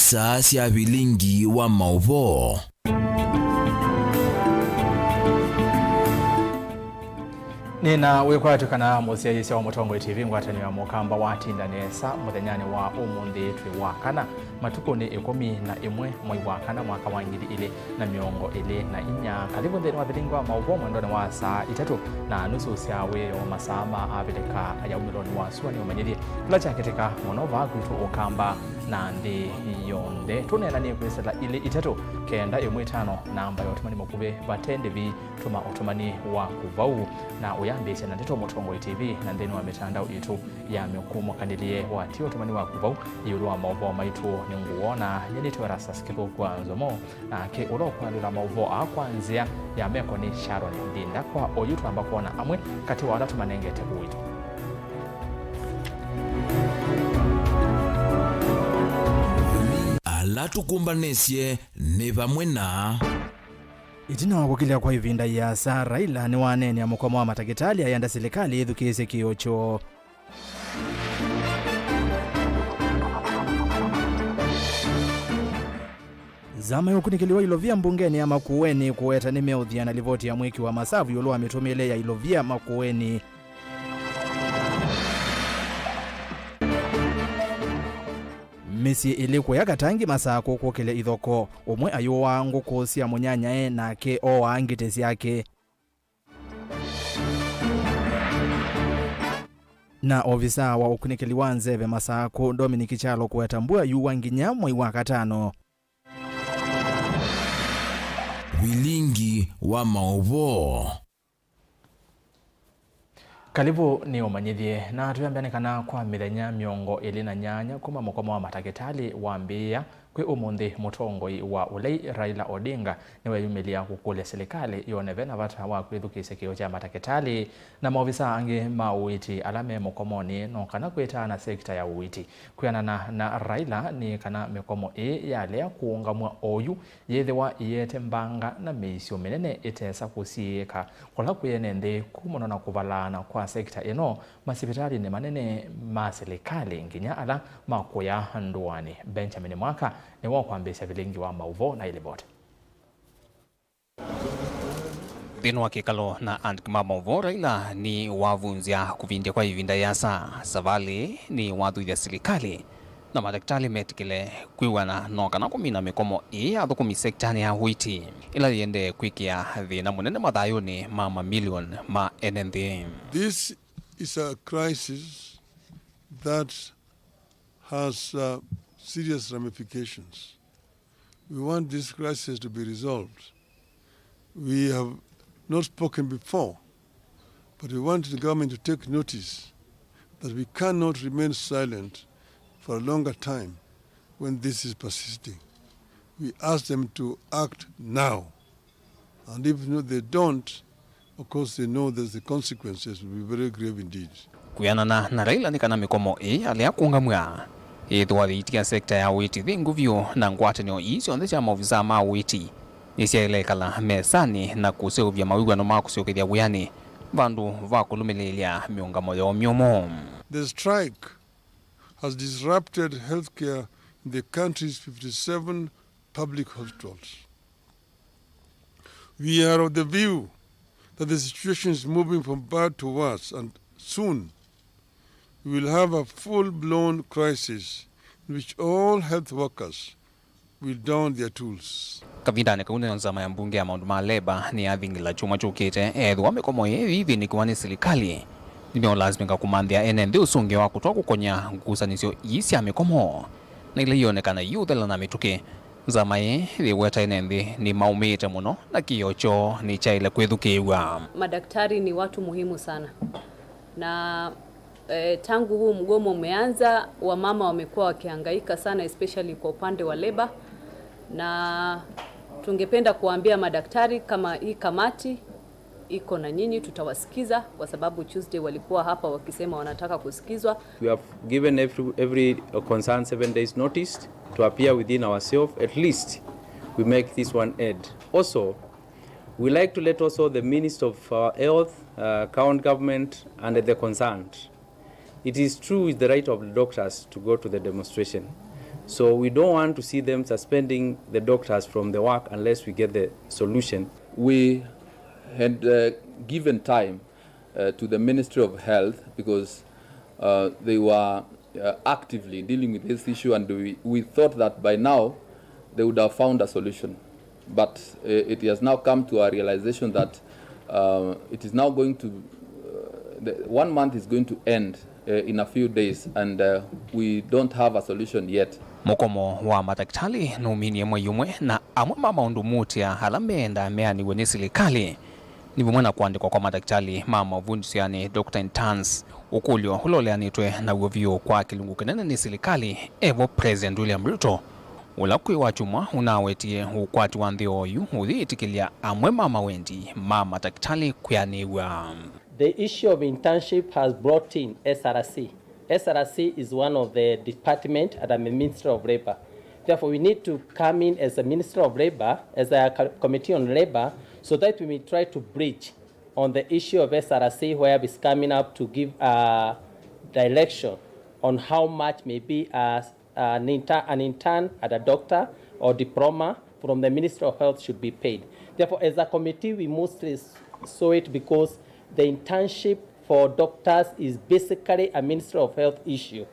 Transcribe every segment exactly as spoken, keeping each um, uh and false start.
Saa sya vilingi wa maũvoo. Nĩna wĩkwatyo kana mũsyaĩĩsya wa Mũtongoi T V ngwatanĩo ya Mũkamba watinda nesa mũthenyanĩ wa ũmũnthĩ twĩ wa kana, matukũnĩ ĩkũmi na ĩmwe mwei wa kana mwaka wa ngili ilĩ na mĩongo ĩlĩ na inya. Kalĩvu nthĩnĩ wa vilingi wa maũvoo mwendonĩ wa saa itatũ na nusu sya wĩoo, masaa ma Avilika ya umĩlonĩ wa sua nĩ ũmanyĩthye kĩla kyakĩtĩka mũno vaa kwitũ Ũkamba na nthĩ yonthe. Tũneenanie kwĩsĩla ilĩ itatũ kenda ĩmwe ĩtano, namba ya ũtũmani mũkuvĩ vate ndĩvi, tũma ũtũmani waku vau. Na ũyambĩĩsya na ndeto Mũtongoi T V na nthĩnĩ wa mĩtandao itũ ya mĩkũmũkanĩlye. Watia ũtũmani waku vau ĩũlũ wa maũvoo maitũ nĩngũwona. Nyie nĩtawa Erastus Kĩthũku wa Nzomo. Nake ũla ũkwalĩla maũvoo aa kwa nzĩa ya meko nĩ Sharon Ndinda. Kwa oyu twamba kwona amwe katĩ wa ala tũmanengete ũito. Ala tũkũmbanĩsye nĩ vamwe na. Ĩtina wa kũkilya kwa ĩvinda ĩasa, Raila nĩwaneenea mũkomo wa matakĩtalĩ ayenda silikalĩ ĩthukĩĩsye kĩĩo kyoo. Nzama ya ũkunĩkĩli wa ilovia mbungenĩ ya Makueni kũweta nĩmeũthĩa na livoti ya mwĩki wa masavu ĩũlũ wa mĩtũmĩĩle ya ilovia Makueni. Mĩsyĩ ĩlĩ kũya Katangi Masakũ kũkĩlya ithoko, ũmwe ayũaa ngũkũ sya mũnyanyae nake ooaa ngitĩ syake. Na ovisaa wa ũkunĩkĩli wa nzeve Masakũ, Dominic Kyalo, kũweta mbua yuwa nginya mwei wa katano. Vilingi wa maũvoo. Kalĩvu nĩ ũmanyĩthye, na twĩambĩa nĩ kana kwa mĩthenya mĩongo ĩlĩ na nyanya kuma mũkomo wa matakĩtalĩ wambĩĩa, kwĩ ũmũnthĩ mũtongoi wa ũlei Raila Odinga nĩweyumĩlya kũkũlya silikalĩ yone vena vata wa kwĩthukĩĩsya kĩĩo kya matakĩtalĩ na maovisaa angĩ ma ũiiti ala me mũkomonĩ, no kana kwĩtaana sekita ya ũiiti. Kwĩanana na Raila, nĩ kana mĩkomo ĩĩ yalea kũũngamw'a oyu yĩthĩwa ĩyete mbanga na mĩisyo mĩnene ĩtesa kũsiĩĩka, kũla kwĩ ene nthĩ kumana na kũvalaana kwa sekita ĩno masivitalĩnĩ manene ma silikalĩ nginya ala ma kũya ndũanĩ. Benjamin Mwaka nĩwe ũkwambĩĩsya vilingi wa maũvoo na ĩlivoti. Nthĩnĩ wa kĩkalo na andĩki ma maũvoo, Raila nĩwavunzya kũvindya kwa ĩvinda yĩasa. Savalĩ nĩwathuthya silikalĩ na madakĩtalĩ metĩkĩle kwĩw'ana no kana kũmina mĩkomo ĩĩ ya athũkũmi sekitanĩ ya ũiiti, ĩla yĩendee kwĩkĩa thĩna mũnene mathayũnĩ ma mamilioni ma ene nthĩ. This is a crisis that has, uh, serious ramifications. We want this crisis to be resolved. We have not spoken before, but we want the government to take notice that we cannot remain silent for a longer time when this is persisting. We ask them to act now. And if no, they don't, of course, they know that the consequences will be very grave indeed. Kwĩanana na Raila, nĩ kana mĩkomo ĩĩ yalea kũũngamw'a yĩthĩwa yĩitia sekita ya ũiiti nthĩngũ vyũ, na ngwatanĩo ii syonthe sya maovisaa ma ũiiti nĩsyaĩle ĩkala mesanĩ na kũseũvya mawĩw'ano ma kũsyokethya wĩanĩ vandũ va kũlũmĩlĩĩlya mĩũngamo yoo myũmũ. The strike has disrupted healthcare in the country's fifty-seven public hospitals. We are of the view that the situation is moving from bad to worse, and soon we will have a full-blown crisis in which all health workers will don their tools. Kavindanĩ kau nĩyo nzama ya mbunge ya maũndũ ma Labour nĩyathingĩla kyumwa kyũkĩte, ethĩwa mĩkomo ĩĩ yĩithĩnĩkĩwa nĩ silikalĩ, nĩnĩũlasimĩka kũmanthĩa ene nthĩ ũsũngĩo wa kũtwa kũkony'a ngusanĩsyo ii sya mĩkomo, na ila ionekana iũthela na mĩtũkĩ. Nzama ĩĩ yĩweta ene nthĩ nĩmaũmĩĩte mũno na kĩĩo kyoo nĩkyaĩle kwĩthukĩĩw'a. Madaktari ni watu muhimu sana. Na, eh, tangu huu mgomo umeanza, wamama wamekuwa wakihangaika sana, especially kwa upande wa labor. Na tungependa kuambia madaktari, kama hii kamati iko na nyinyi, tutawasikiza kwa sababu Tuesday walikuwa hapa wakisema wanataka kusikizwa. We have given every, every concerned seven days notice to appear within ourselves. At least we make this one end. Also, we like to let also the Minister of, uh, Health, uh, County Government and the concerned. It is true, it's the right of the doctors to go to the demonstration. So we don't want to see them suspending the doctors from the work unless we get the solution. We had uh, given time uh, to the Ministry of Health because uh, they were uh, actively dealing with this issue, and we, we thought that by now they would have found a solution. But uh, it has now come to a realization that uh, it is now going to, uh, the one month is going to end uh, in a few days, and uh, we don't have a solution yet. Mũkomo wa matakĩtalĩ nũminie mwei ũmwe, na amwe ma maũndũ muutĩa ala meendaa meanĩw'e nĩ silikalĩ nĩ vamwe na kũandĩkwa kwa matakĩtalĩ ma mavundĩsyo, yani doctor interns. Ũkũlyo ũla ũleanĩtwe naw'o vyũ kwa kĩlungu kĩnene nĩ silikalĩ, evo President William Ruto, ũla kwĩ Wakyumwa ũnawetie ũkwati wa nthĩ oyu ũyĩtĩkĩlya amwe ma mawendi ma matakĩtalĩ kwĩanĩw'a. The issue of internship has brought in S R C. S R C is one of the department at the Ministry of Labor. Therefore, we need to come in as a Ministry of Labor, as a co- committee on labor, so that we may try to bridge on the issue of S R C, where it's coming up to give a direction on how much maybe a, an, inter, an intern at a doctor or diploma from the Ministry of Health should be paid. Therefore, as a committee, we mostly s- saw it because the internship for doctors is basically a Ministry of Health issue.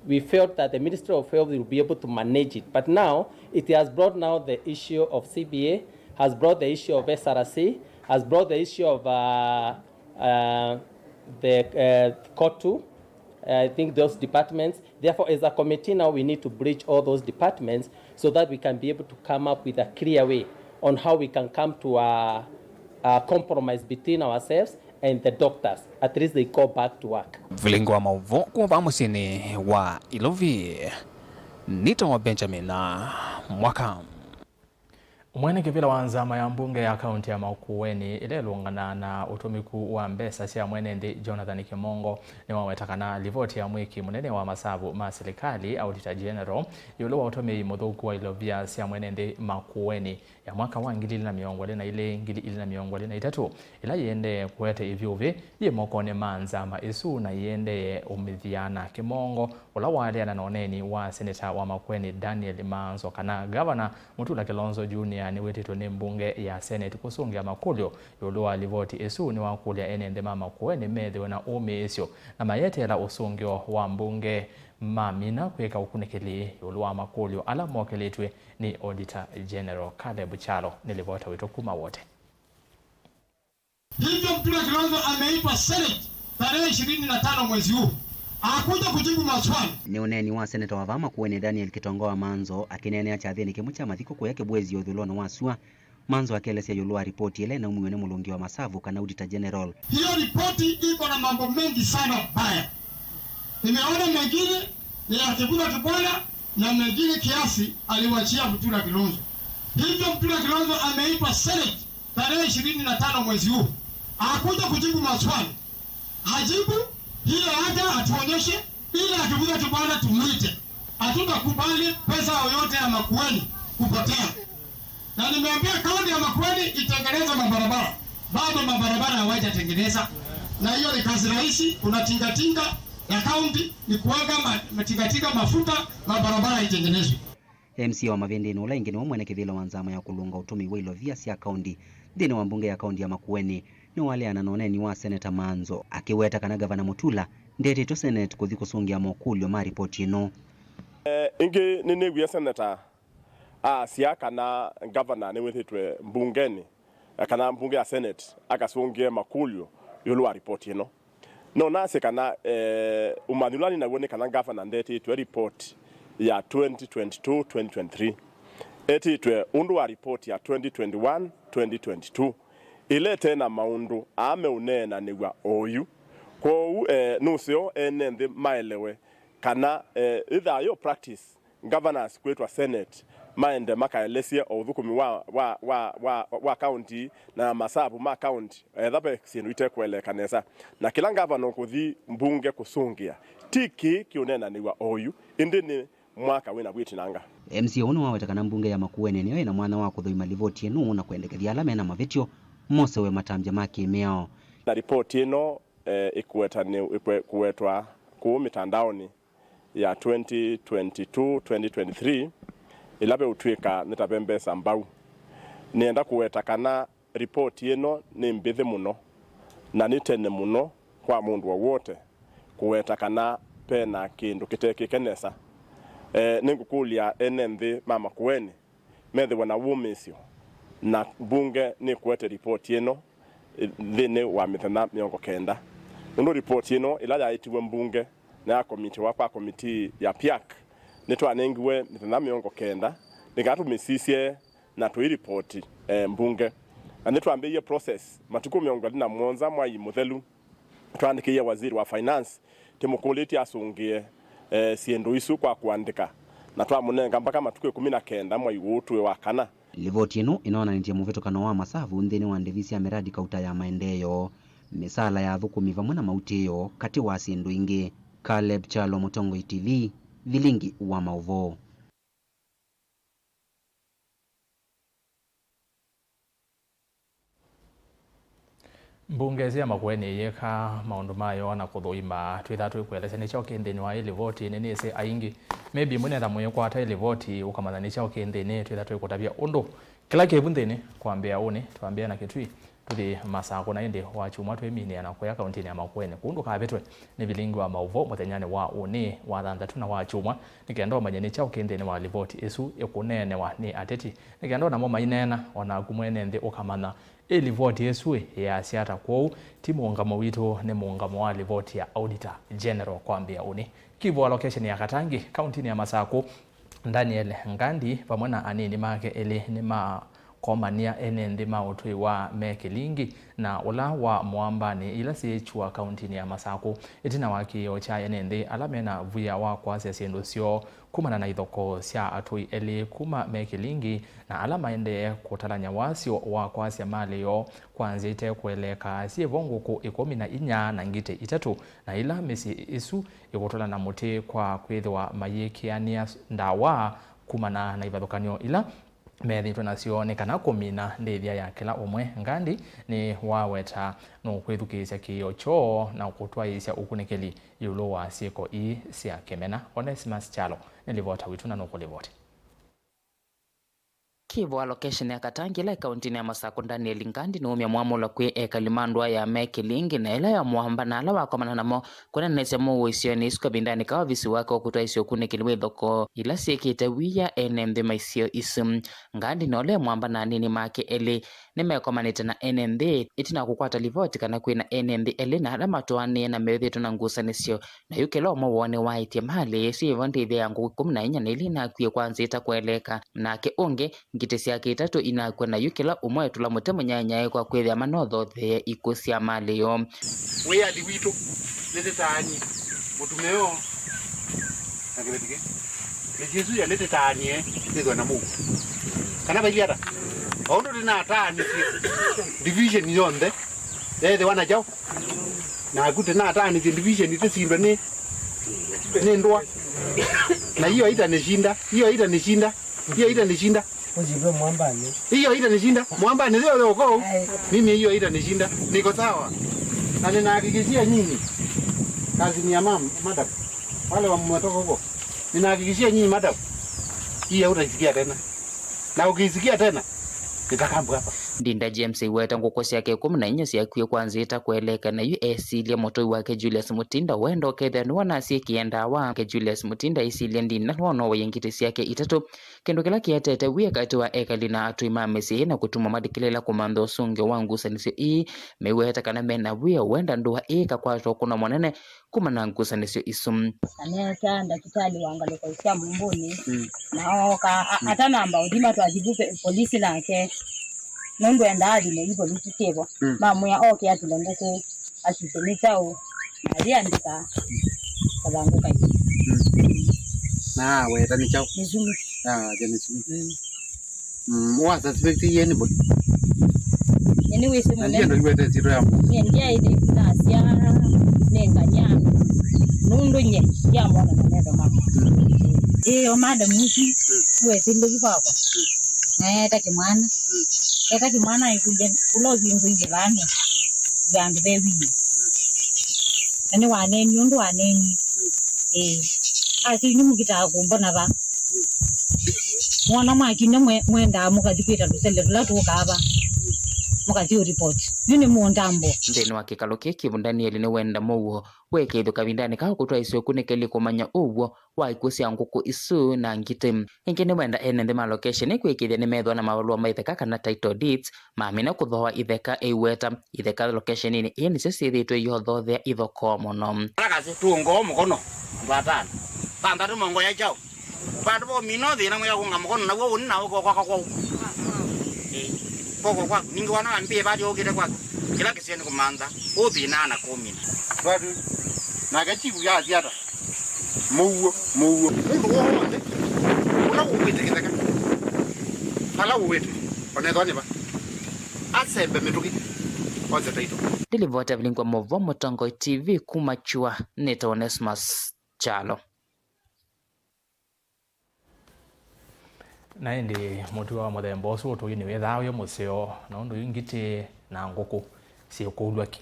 We felt that the Ministry of Health will be able to manage it. But now, it has brought now the issue of C B A, has brought the issue of S R C, has brought the issue of uh, uh, the uh, COTU, I think those departments. Therefore, as a committee now, we need to bridge all those departments so that we can be able to come up with a clear way on how we can come to a, a compromise between ourselves and the doctors. At least they go back to work. Vilingi wa maũvoo kuma vaa mũsyĩnĩ wa Ilovi, nĩtawa Benjamin Mwaka. Mwene kĩvĩla wa nzama ya mbunge ya kaunti ya Makueni ĩla ĩlũngana na ũtũmĩku wa mbesa sya mwene nthĩ, Jonathan Kĩmongo, nĩwaweta kana livoti ya mwĩki mũnene wa masavu ma silikalĩ, Auditor General, ĩũlũ wa ũtũmĩi mũthũku wa ilovia sya mwene nthĩ Makueni ya mwaka wa ngili ili na mĩongo ĩlĩ na ilĩ, ngili ili na mĩongo ĩlĩ na itatũ, ĩla yĩendee kũete ĩvyũvĩ, yĩ mokonĩ ma nzama ĩsu na yĩendee ũmĩthya. Na Kĩmongo, ũla waaleana na ũneeni wa seneta wa Makueni Daniel Maanzo kana Gavana Mutula Kilonzo Junior nĩwĩtĩtwe nĩ mbunge ya Senate kũsũngĩa makũlyo ĩũlũ wa livoti ĩsu, nĩwakũlya ene nthĩ ma Makueni methĩwe na ũmĩĩsyo na mayeteela ũsũngĩo wa mbunge mamina kwĩka ũkunĩkĩli ĩũlũ wa makũlyo ala mokĩlĩtw'e nĩ Auditor General. Caleb Kyalo nĩ livota witũ kuma Wote. Hivyo Mutula Kilonzo ameitwa Senate tarehe ishirini na tano mwezi huu. Hakuja kujibu maswali. Nĩ ũneeni wa seneta wa vaa Makueni Daniel Kitongoa Maanzo akĩneenea kyathĩnĩ kĩmwe kya mathiko kũya Kĩbwezi ũthũlonĩ wa sua. Maanzo akelesya ĩũlũ wa ripoti ĩla ĩnaumiw'e nĩ mũlũngi wa masavu kana Auditor General. Hiyo ripoti iko na mambo mengi sana mbaya. Nimeona mengine ni ya Kivutha Kibwana na mengine kiasi aliwachia Mutula Kilonzo. Hivyo Mutula Kilonzo ameitwa Senate tarehe ishirini na tano mwezi huu. Hakuja kujibu maswali. Ajibu, hiyo haja atuonyeshe, ili akikuja tu bwana tumuite. Hatutakubali pesa yoyote ya Makueni kupotea. Na nimeambia kaunti ya Makueni itengeneze mabarabara. Bado mabarabara hawajatengeneza. Na hiyo ni kazi rahisi, kuna tingatinga ya kaunti ni kuweka ma- matingatinga mafuta, mabarabara itengenezwe. M C A wa Mavindini ũla ĩngĩ nĩwe mwene kĩvĩla wa nzama ya kũlũnga ũtũmĩi wa ilovia sya kaunti nthĩnĩ wa mbunge ya kaunti ya Makueni nĩwaleana na ũneeni wa Seneta Maanzo, akĩweta kana Gavana Mutula ndetĩtwe Senate kũthi kũsũngĩa mokũlyo ma ripoti ĩno. Eh, ĩngĩ nĩnĩwie Seneta aasya kana Gavana nĩwĩtĩtwe mbungenĩ, eh, kana mbunge ya Senate akasũngĩe makũlyo ĩũlũ wa ripoti ĩno. No nasye kana, eh, ũmanyi ũla nĩ naw'o nĩ kana Gavana ndetĩtwe report ya twenty twenty-two twenty twenty-three. Etĩtwe ũndũ wa report ya twenty twenty-one twenty twenty-two, ĩla ĩte na maũndũ aa meũneenanĩw'a oyu. Kwoou, eh, nũseo ene nthĩ maelewe kana, eh, ĩthaa yo practice governors kwĩtwa Senate maende makaelesye o ũthũkũmi wa, wa, wa, wa, wa kaunti na masavu ma kaunti, etha ve syĩndũ itekũeleeka nesa. Na kĩla ngavana ũkũthi mbunge kũsũngĩa, ti kĩĩ kĩũneenanĩw'a oyu, ĩndĩ nĩ mwaka wĩna wĩtinanga. M C A ũũ nĩwaweta kana mbunge ya Makueni nĩyo ĩna mwanya wa kũthũima livoti ĩno na kwendekethya ala mena mavĩtyo mosewe matambya ma kĩmĩao. Na ripoti ĩno, eh, ĩkũetanĩ-, ĩkwe-, kũwetwa kũũ mĩtandaonĩ. ya twenty twenty-two, twenty twenty-three, ĩla veũtw'ĩka nĩtave mbesa mbau. Nĩenda kũweta kana ripoti ĩno nĩ mbĩthĩ mũno, na nĩ tene mũno kwa mũndũ o w'ote kũweta kana ve na kĩndũ kĩtekĩke nesa. E, nĩngũkũlya ene nthĩ ma Makueni methĩwe na wũmĩĩsyo, na mbunge nĩkũete ripoti ĩno nthĩnĩ wa mĩthenya mĩongo kenda. Nũndũ ripoti ĩno ĩla yaĩtiwe mbunge na yakomitiwa kwa komitii ya piak, nĩtwanengiwe mĩthenya mĩongo kenda nĩ kana tũmĩsisye na tũiripoti, eh, mbunge. Na nĩtwambĩĩie process matukũ mĩongo ĩlĩ na mũonza mwai mũthelu. Twaandĩkĩie waziri wa finance, tĩmũkũlĩtye asũngĩe, eh, syĩndũ isu kwa kũandĩka, na twamũnenga mbaka matukũ ĩkũmi na kenda mwai ũũ twĩ wa kana. Livoti ĩno ĩnonanĩtye mũvĩtũkano wa masavu nthĩnĩ wa ndĩvi sya mĩradi kauta ya maendeeo, mĩsaala ya athũkũmi vamwe na mautĩĩo, katĩ wa syĩndũ ingĩ. Caleb Kyalo, Mũtongoi T V, Vilingi wa Maũvoo. Mbunge ĩsu ya Makueni ĩyĩka maũndũ mayo na kũthũima. Twĩtha twĩkũelesya nĩ kyaũ kĩ nthĩnĩ wa ĩ livoti? Nĩnĩsĩ aingĩ maybe mwĩnetha mũyĩkwata ĩ livoti ũkamanya nĩ kyaũ kĩ nthĩnĩ. Twĩtha twĩkũtavya ũndũ kĩla kĩvu nthĩnĩ. Kwambĩa ũnĩ, twambĩa na Kĩtui, tũthi Masakũ, na ĩndĩ wa kyumwa twĩminĩa na kũya kauntinĩ ya Makueni, kũu ndũkavĩtwe nĩ Vilingi wa Maũvoo mũthenyanĩ wa ũnĩ wa thanthatũ na wa kyumwa, nĩ kenda ũmanye nĩ kyaũ kĩ nthĩnĩ wa livoti ĩsu ĩkũneenewa nĩ ateti, nĩ kenda o namo maineena, o naku mwene nthĩ ũkamanya ĩ livoti ĩsu ĩ yĩasya ata. Kwoou ti mũũngamo witũ, nĩ mũũngamo wa livoti ya Auditor General. Kwambĩa ũnĩ, Kivu wa location ya Katangi, kauntinĩ ya Masakũ, Daniel Ngandi vamwe na anini make elĩ nĩmakomania ene nthĩ ma ũtũi wa me Kĩlingi na ũla wa Mũambanĩ, ila syĩ Kyua, kauntinĩ ya Masakũ, ĩtina wa kĩĩo kya ene nthĩ ala mena via wa kwasya syĩndũ syoo kumana na ithokoo sya atũi elĩ kuma me Kĩlingi na ala maendee kũtalany'a wasyo wa kwasya malĩ yoo kwa nzĩa ite kũeleeka. Syĩ vo ngũkũ ĩkũmi na inya na ngitĩ itatũ, na ila mĩsyĩ ĩsu ĩkũtũla na mũtĩ kwa kwĩthĩwa mayĩkĩanĩa ndawa kumana na ivathũkany'o ila methĩĩtwe nasyo nĩ kana kũmina ndĩthya ya kĩla ũmwe. Ngandi nĩwaweta nũkwĩthukĩĩsya kĩĩo kyoo na kũtwaĩĩsya ũkunĩkĩli ĩũlũ wa syĩko ii sya kĩmena. Onesimus Kyalo nĩ livota witũ na nũkũlivoti. Kivu wa location ya Katangi ĩla ĩ kauntinĩ ya Masakũ, Daniel Ngandi nĩwaumya mwamũlo kwĩ ekali ma ndũa ya me Kĩlingi na ĩla ya Mũamba na ala wakomana namo kwĩnanĩsya mũuo isionĩ isu kavindanĩ ka ovisi wake wa kũtwaĩsya ũkunĩkĩli wa ithokoo ila syĩkĩte wia ene nthĩ ma isio isu. Ngandi na ũla e Mũamba na anini make elĩ nĩmekomanĩte na ene nthĩ ĩtina wa kũkwata livoti kana kwĩ na ene nthĩ elĩ na ala matwaanĩe na methĩĩtwe na ngusanĩsyo, na yu kĩla ũmwe woo nĩwaĩtye malĩ ĩsu yĩvo ndĩthya ya ngũkũ ĩkũmi na inya na ilĩ inakwie kwa nzĩa ĩtakũeleeka, nake ũngĩ ngitĩ syake itatũ inakw'a, na yu kĩla ũmwe etũla mũte mũnyaenyae kwa kwĩthĩa manothothee ikw'ũ sya malĩ yoo. Wĩyathi witũ nĩtĩtaanie mũtumeo na kĩveti kĩ. Mĩsyĩ ĩsu yelĩ tĩtaanie yĩthwe na mũuo. Kana vailyĩ ata? O ũndũ tĩnataanisye division yonthe yeethĩwa na kyaũ, naku tĩnataanisye division tĩsindwe nĩ, nĩ ndũa. Na hiyo haitanishinda, hiyo haitanishinda, hiyo haitanishinda. Ushindwe mwambani. Hiyo haitanishinda. Mwambani sio yoko. Ai. Mimi hiyo haitanishinda. Niko sawa. Na ninahakikishia nyinyi, kazi ni ya mam-, madam. Wale wa mmetoka huko. Ninahakikishia nyinyi, madam, hii hautaisikia tena. Na ukiisikia tena, nitakambwa hapa. Ndinda James aiweta ngũkũ syake ĩkũmi na inya syakwie kwa nzĩa ĩtakũeleeka, na yu esilye mũtũi wake Julius Mutinda wenda ũkethĩa nĩwona asyĩkĩe ndawa. Ke Julius Mutinda aisilye Ndinda nĩwona ũwaie ngitĩ syake itatũ, kĩndũ kĩla kĩetete wia katĩ wa ekali na atũi ma mĩsyĩ ĩĩ na kũtuma mathikĩlĩĩla kũmantha ũsũngĩo wa ngusanĩsyo ii, meweta kana mena wia wenda ndũa ĩĩ ĩkakwatwa ũkũno mũnene kuma na ngusanĩsyo isu. Na meetaa ndakĩtalĩ wa ngalĩko sya Mũmbũnĩ, mm, na ooka a-, mm, atanamba ũthima, twathivu pe-, polisi nake, nũndũ endaa athime yu polisi syĩvo. Mm. Mamwĩa oke atule ngũkũ, asisye nĩ kyaũ, na ayĩandĩka kavangũ kaingĩ. Mm. Na aweta nĩ kyaũ? Nĩ sumu. Ah, nĩ sumu. Mm. Mm, wa suspect ye anybody? Nĩ wĩsĩ. Na ndiye mũnene ndo iwete nzito ya mũndũ. Nĩ ndiaĩ nĩ nasya nĩ nganya. Nũndũ nye ndiamwona na metho makwa. Mm. Ĩĩ, o madam ũsu, mm, wesĩ ndũthi kwakwa. Na eta kĩmwana. Mm. Eta kĩmwana ĩkũlya, ũla ũthi ngũiye vaa nĩ vandũ ve wii. Mm. Na nĩ waneni, ũndũ waneni. Mm. Ĩĩ. Asi nĩ mũkitaa kũmbona va? Mwana mwakinya mwe-, mwendaa mũkathi kwĩta tũsele tũla tũkaa va? Mũkathi ũripoti. Yu nĩ mũũnda mbũ. Nthĩnĩ wa kĩkalo kĩĩ kĩvu, Daniel nĩwenda mũuo wĩkĩĩthw'e kavindanĩ kaa kũtwaĩsya ũkunĩkĩli kũmanya ũw'o wa ikw'ũ sya ngũkũ isu na ngitĩ. Ĩngĩ nĩwenda ene nthĩ ma location ĩĩ kwĩkĩĩthya nĩmethĩwa na mavalũa ma itheka kana title deeds, mamina kũthooa itheka ĩiweta. Itheka location-inĩ ĩĩ nĩsyo syĩthĩĩtwe iyothothea ithokoo mũno. Ala kasĩ tũngoo mũkono, andũ atano. Thanthatũ mongo ya kyaũ. Vandũ va ũmina thĩna mwĩa kũnga mũkono, naw'o ũni na ũko kwakwa kwau. Ĩĩ. Kwoko kwaku. Ningĩ wana wambĩe vati ũkĩte kwaku. Kĩla kĩsio nĩ kũmantha. Ũthĩnaa na kũmina. Vati. Nake chifu yasya ata? Mũuo, mũuo. Mũndũ w'onthe ũla ũwĩte kĩtheka, vala ũwĩte, onethwa nĩ va, asembe mĩtũkĩ, onze taito. Ndilivota vilingwa mũvo Mũtongoi T V kuma Kyua, nĩtawa Onesmus Kyalo. Na ĩndĩ mũtuo wa mũthemba ũsu ũtũi nĩwĩthaa wĩ mũseo, na ũndũ yu ngitĩ na ngũkũ syĩkũlw'a ki.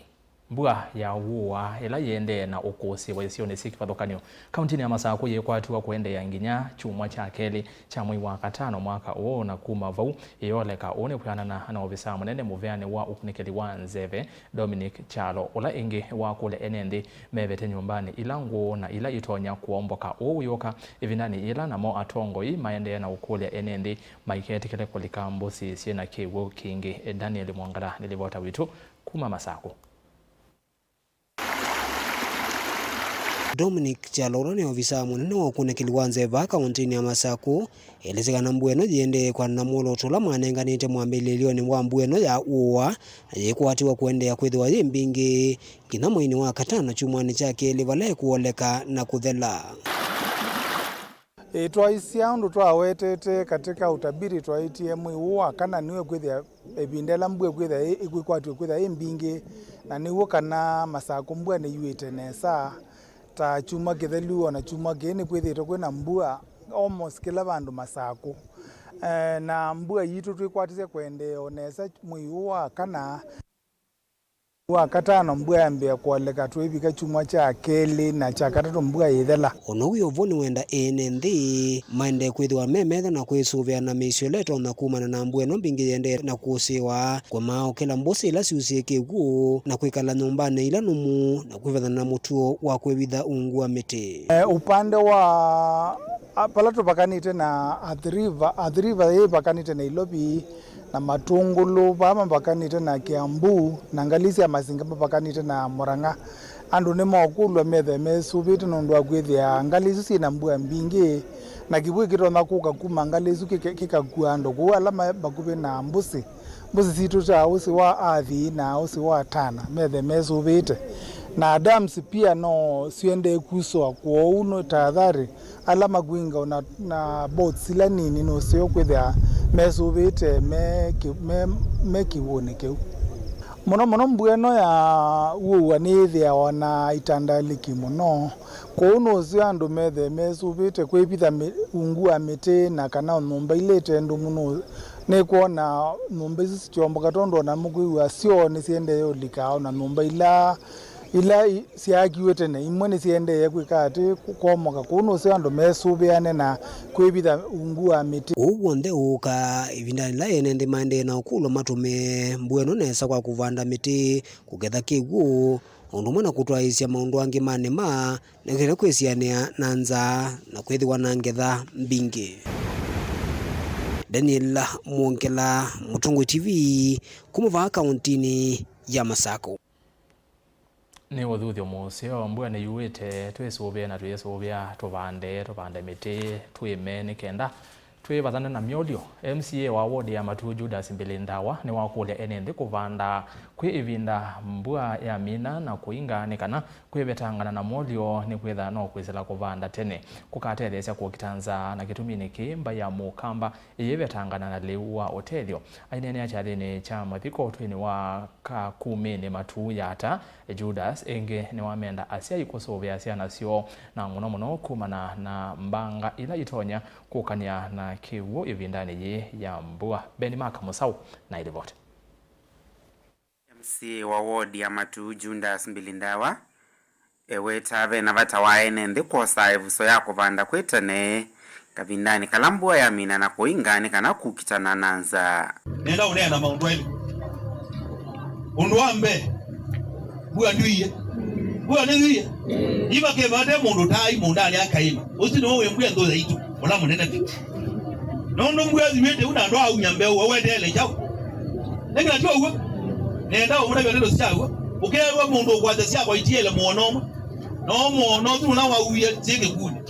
Mbua ya ũũa ĩla yĩendee na ũkũsĩĩwa isionĩ syĩ kĩvathũkany'o kauntinĩ ya Masakũ yĩkwatiwa kũendeea nginya kyumwa kya kelĩ kya mwei wa katano mwaka ũũ, na kuma vau ĩyoleka. Ũũ nĩ kwĩanana na ovisaa mũnene mũveanĩ wa ũkunĩkĩli wa nzeve, Dominic Kyalo, ũla ĩngĩ wakũlya ene nthĩ mevete nyũmbanĩ ila ngũũ na ila itonya kũomboka ũũ ũyũka, ĩvindanĩ yĩla namo atongoi maendee na ũkũlya ene nthĩ maiketĩkĩle kũlika mbũsĩ syĩ na kĩw'ũ kingĩ. Daniel Mwongala nĩ livota witũ kuma Masakũ. Dominic Kyalo, ũla nĩ ovisaa mũnene wa ũkunĩkĩli wa nzeva kaũntĩnĩ ya Masakũ, elesya kana mbua ĩno yĩendee kũana na mwolooto ũla manenganĩte mwambĩlĩlyonĩ wa mbua ĩno ya ũũa, na yĩkwatiwa kũendeea kwĩthĩwa yĩ mbingĩ nginya mweinĩ wa katano kyumwanĩ kya kelĩ vala ĩkũoleka na kũthela. Ĩĩ, twaisya ũndũ twawetete katika utabiri, twaĩtie mwei ũũ wa kana nĩw'o ĩkwĩthĩa ĩvinda ĩla mbua ĩkwĩthĩa ĩ-, ĩkwĩkwatw'e kwĩthĩa ĩ mbingĩ, na nĩw'o kana Masakũ mbua nĩyuĩte nesa. Ta kyumwa kĩthelu, o na kyumwa kĩĩ nĩkwĩthĩĩtwe kwĩna mbua almost kĩla vandũ Masakũ. Eh, na mbua yitũ twĩkwatisye kũendeea o nesa mwei ũũ wa kana. Wa katano mbua yambĩĩa kũoleka, twĩvika kyumwa kya kelĩ na kya katatũ mbua yĩthela. O na wĩ o vo, nĩwenda ene nthĩ maendee kwĩthĩwa me metho na kwĩsũvĩa na mĩisyo ĩla ĩtonya kumana na mbua ĩno mbingĩ yĩendee na kũsĩĩwa, kũmaũkĩla mbũsĩ ila syusĩe kĩw'ũ, na kwĩkala nyũmbanĩ ila nũmu, na kwĩvathana na mũtuo wa kwĩvitha ungu wa mĩtĩ. Eh, upande wa, a, pala tũvakanĩte na Athi River, Athi River yĩvakanĩte na Nairobi, na Matũngũlũ, vaa mavakanĩte na Kiambu, na ngalĩ sya Masinga mavakanĩte na Murang'a. Andũ nĩmokũlw'a methe mesũvĩte nũndũ wa kwĩthĩa ngalĩ isu syĩ na mbua mbingĩ, na kĩw'ũ kĩtonya kũka kuma ngalĩ isu kĩke-, kĩkakua andũ kũu ala me vakuvĩ na mbũsĩ. Mbũsĩ sitũ ta ũsĩ wa Athi na ũsĩ wa Tana methe mesũvĩte. Na dams pia no siendee kuswa, kwoou nĩ tahadhari. Ala makwinga na, na boats ila nini nũseo kwĩthĩa mesũvĩte me kĩ-, me, me kĩw'ũnĩ kĩu. Mũno mũno mbua ĩno ya ũũa nĩyĩthĩawa na itandalĩki mũno, kwoou nũseo andũ methe mesũvĩte kwĩvitha mĩ-, ungu wa mĩtĩ, na kana nyũmba ila ite ndũmu nũ-, nĩkwona nyũmba isu sikyomboka, tondũ ona mũkwĩw'a syoo nĩsiendee ũlika, ona nyũmba ila ila i-, syaakiw'e tene, imwe nĩsiendee kwĩka atĩ kwomoka. Kũu nũseo andũ mesũvĩane na kwĩvitha ungu wa mĩtĩ. Ũu w'onthe ũũkaa ĩvindanĩ ĩla ene nthĩ maendee na ũkũlwa matũmĩe mbua ĩno nesa kwa kũvanda mĩtĩ, kũketha kĩw'ũ, o ũndũ ũmwe na kũtwaĩĩsya maũndũ angĩ ma nĩma, nĩ kenda kwĩsianĩa na nzaa na kwĩthĩwa na ngetha mbingĩ. Daniel Mwongela, Mũtongoi T V, kuma vaa kaũntinĩ ya Masakũ. Nĩ ũthuthyo mũseo, mbua nĩyuĩte, twĩsũvĩe na twĩsũvĩa, tũvande, tũvande mĩtĩ, twĩme nĩ kenda twĩvathane na myolyo. M C A wa ward ya Matuu Judas Mbili Ndawa nĩwakũlya ene nthĩ kũvanda kwĩ ĩvinda mbua yamina na kũinga nĩ kana kwĩvetangana na molyo nĩkwĩtha no kwĩsĩla kũvanda tene kũkatetheesya kũkita nzaa, na kĩtuminĩ kĩĩ mbaĩ ya Mũkamba ĩyĩvetangana na lĩu wa ũtethyo. Aineenea kyathĩnĩ kya mathiko ũtũinĩ wa Kakumĩnĩ Matuu ya Ata, Judas ĩngĩ nĩwamenda asyai kũsũvĩa syana syoo, na mũno mũno kumana na mbanga ila itonya kũkanĩa na kĩw'ũ ĩvindanĩ yĩĩ ya mbua. Beni Maka Mũsaũ na ĩlivoti. M C A wa ward ya Matuu, Judas Mbili Ndawa, Eweta ve na vata wa ene nthĩ kwosa ĩvuso ya kũvanda kwĩ tene kavindanĩ kala mbua yamina na kũinga nĩ kana kũkitana na nzaa. Nenda ũneena maũndũ elĩ. Ũndũ wa mbee, mbua ndwĩie. Mbua nĩyĩie. Ĩva kĩvate mũndũ tai mũndanĩ akaĩma. Ũsu nĩwe wĩ mbua nthũ yaitũ, ũla mũnene vyũ. Nũndũ mbua yĩmĩte ũu na andũ aumya mbeũ, we weteele kyaũ? Nĩkĩla ti ũw'o. Nenda ũmũtavya ndeto sya w'o. Ũkeew'a mũndũ ũkwasya syakwa itiele mũono ũmwe. No mũono ũsu ũla wauie syĩ kĩkunĩ.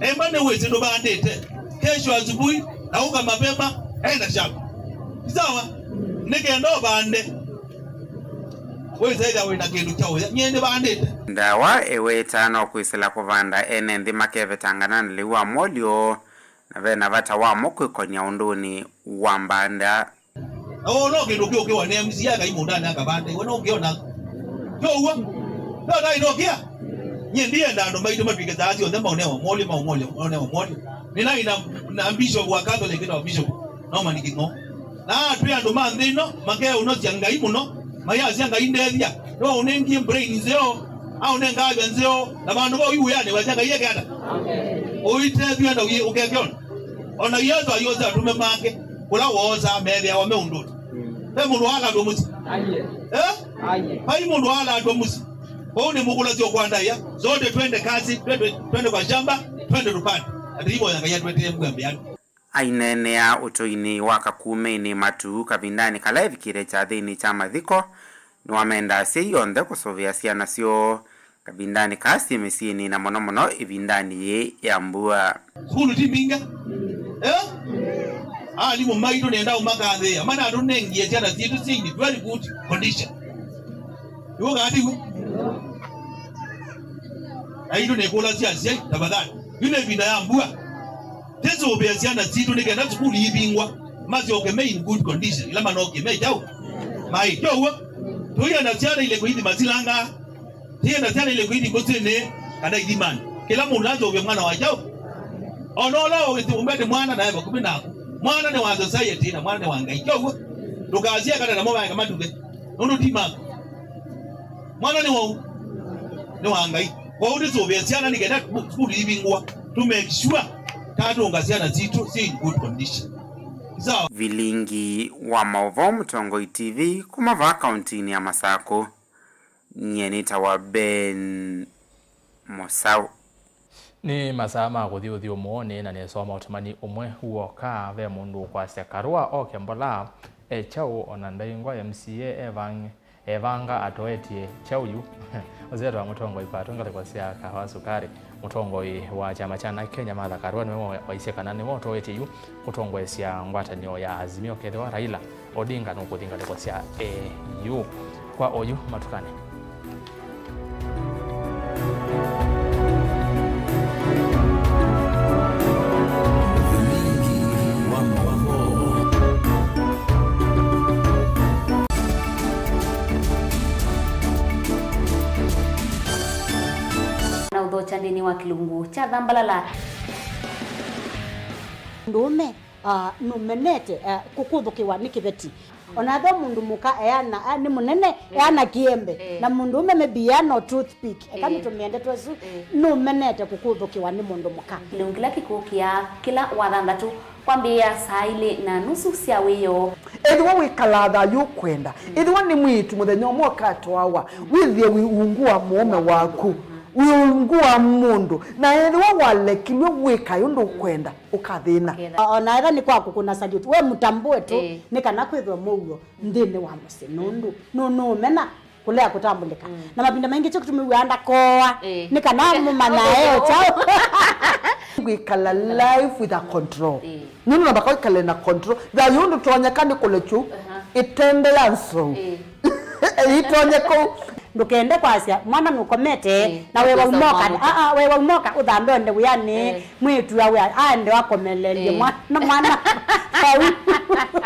Ema nĩwĩsĩ ndũvandĩte. Kesho asubuhi, na ũka mapema, enda shamba. Sawa? Nĩ kenda ũvande. Wĩsethĩa wĩ na kĩndũ kya ũya. Nyie nĩvandĩte. Ndawa ĩweta no kwĩsĩla kũvanda ene nthĩ makevetangana na lĩu wa mwolyo, na ve na vata wamo kwĩkonya ũndũnĩ wa mbanda. Na wona kĩndũ kĩũkĩwa nĩ M C A akai mũndanĩ akavande, we no ũkĩona. Kyo ũw'o. Kyo tai no kĩa. Nyie ndienda andũ maitũ matwĩke saa syonthe maũnewa mwolyo, maũmwolyo, maũnewa mwolyo. Nĩnaĩ na, na bishop wa Catholic na bishop Norman King'o. Na twĩ andũ ma nthĩ ĩno makeũnosya Ngai mũno, mayasya Ngai ndethya. No ũnengie brain nzeo, aũnenga avya nzeo, na vandũ vau iwĩanĩ wasya Ngai eke ata? Ũitethw'e na ũi-, ũkeke ona. Ona Yesũ ayosea atũme make, kũla woosaa meethĩawa me ũndũnĩ. Ve mũndũ waalatwa mũsyĩ? Eh? Vai mũndũ waalatwa mũsyĩ. Kwoou nĩ mũkũlasya ũkwandaĩa, zote twende kazi, twende, twende kwa shamba, twende tupande. Ati ivoya Ngai atwetee mbua mbeanĩ. Aineenea ũtũinĩ wa Kakumeinĩ Matu kavindanĩ kala evikĩte kyathĩnĩ kya mathiko, nĩwamenda asyai onthe kũsũvĩa syana syoo kavindanĩ kaa syĩ mĩsyĩnĩ, na mũno mũno ĩvindanĩ yĩĩ ya mbua. Sukulu ti mbingĩ. Eh? Alimũ maitũ nenda ũmakathĩĩa, manatũnengie syana sitũ syĩ in very good condition. Nĩw'o kana tiw'o? Aitũ nĩkũlasya asyai, tafadhali. Yu nĩ ĩvinda ya mbua. Tĩsũvĩe syana sitũ nĩ kenda sukulu ivingwa, masyoke me in good condition, ila manokie me kyaũ? Mai, kyo w'o. Tũienda syana ilĩko ithi masilangaa. Tũienda syana ilĩko ithi ngũsĩnĩ kana ithimanĩ. Kĩla mũndũ asũvĩe mwana wa kyaũ? O na ũla ũmbete mwana nae vakuvĩ naku. Mwana nĩ wa society na mwana nĩ wa Ngai. Kyo w'o. Ndũkasye kana namo maeka matuke. Nũndũ ti maku. Mwana nĩ waũ? Nĩ wa Ngai. Kwoou tũsũvĩe syana nĩ kenda sukulu ivingwa, to make sure tatũnga syana sitũ syĩ in good condition. Sawa? Vilingi wa maũvoo Mũtongoi T V kuma vaa kauntinĩ ya Masakũ. Nyie nĩtawa Ben Mũsaũ. Nĩ masaa ma kũthi ũthyũmũonĩ, na nĩsoma ũtũmani ũmwe w'oka. Ve mũndũ ũkwasya Karũa oke mbola, e kyaũ? Ona ndaĩ ngwa M C A evang-, evanga atoetye kyaũ yu? Ũseo wa mũtongoi kwatũ ngalĩko sya Kahawa Sukari. Mũtongoi wa kyama kya Narc Kenya Martha Karũa nĩwe wa-, waisye kana nĩwe ũtoetye yu kũtongoesya ngwatanĩo ya Azimio kethĩwa Raila Odinga nũkũthi ngalĩko sya A U. Kwa oyu matukani. Na ũthokya nthĩnĩ wa kĩlungu kya Thambalala. Mũndũũme, ah, nũmenete, ah, kũkũthũkĩwa nĩ kĩveti. O na ethĩwa mũndũ mũka eana, ah, nĩ mũnene, eh, eana kĩembe, eh, na mũndũũme maybe eana o toothpick, eka, eh, nĩtũmĩe ndeto ĩsu, eh, nũmenete kũkũthũkĩwa nĩ mũndũ mũka. Kĩlungu kĩla kĩkũkĩa kĩla wa thanthatũ kwambĩĩa saa ilĩ na nusu sya wĩoo. Ethĩwa wĩkalaa thayũ ũkwenda, ethĩwa nĩ mwĩĩtu mũthenya ũmwe ũkatwawa, wĩthĩe wĩ ungu wa mũũme waku, wĩ ungu wa mũndũ, na ethĩwa walekilw'e wĩkae ũndũ ũkwenda, ũkathĩna. Ũkethĩa. O na ethĩwa nĩ kwa kũkũna salute, we mũtambũe tu, ĩĩ, nĩ kana kwĩthwe mũuo nthĩnĩ wa mũsyĩ, nũndũ nũ-, nũũmena kũlea kũtambũlĩka. Mm. Na mavinda maingĩ kyo kĩtumi wĩaa ndakoa, ĩĩ, nĩ kana mũmanyae o kyaũ. Kwĩkala life with a control. Ĩĩ. Nũndũ namba kwĩkale na control. Thayũ ndũtonyeka nĩ kũlekyu, aha, ĩtende ya nzou. Ĩĩ. Ĩitonye kũu. Ndũkende kwasya mwana nũkomete, ĩĩ, na we waumoka, aa, we waumoka ũthambe onde wĩanĩ, ĩĩ, mwĩĩtu awe aende wakomelelye, ĩĩ, mwana, mwana vau.